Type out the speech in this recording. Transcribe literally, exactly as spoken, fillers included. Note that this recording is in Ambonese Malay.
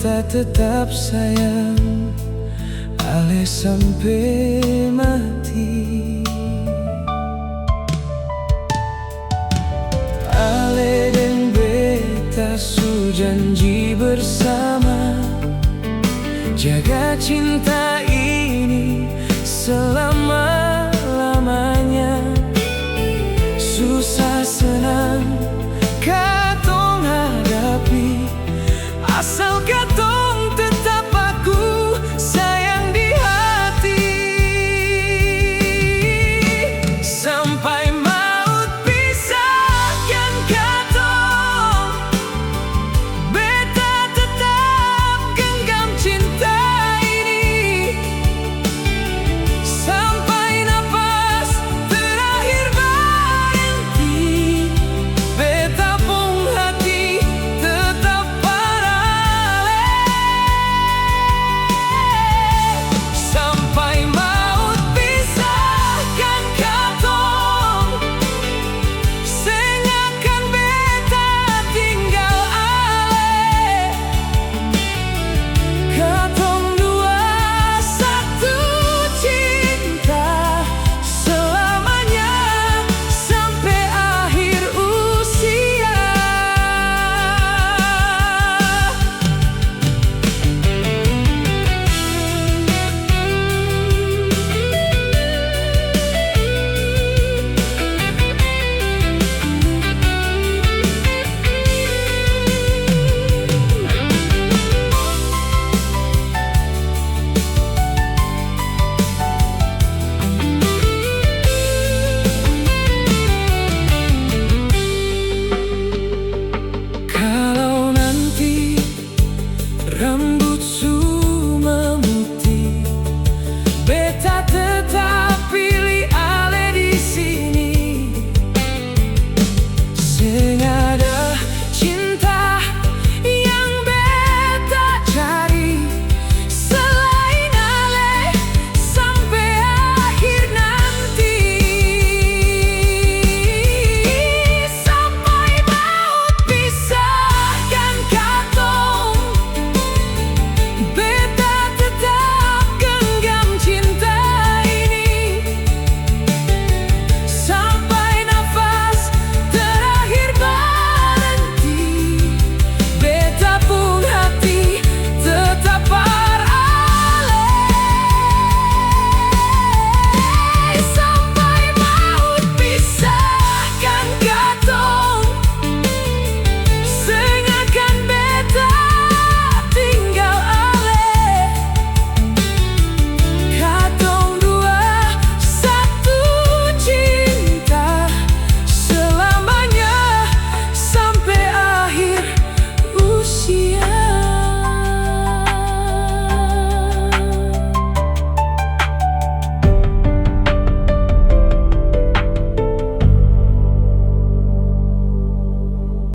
Beta tetap sayang ale sampe mati. Ale deng beta su janji bersama, jaga cinta ini selama-lamanya. Susah senang katong hadapi, asal katong tetap baku sayang di hati. Sampai maut pisahkan katong, beta tetap genggam cinta ini. Sampai napas terakhir barenti, beta pung hati tetap par ale. Sampai maut pisahkan katong, seng akan beta tinggal ale. Katong dua satu cinta selamanya sampe akhir usia. Kalau nanti rambu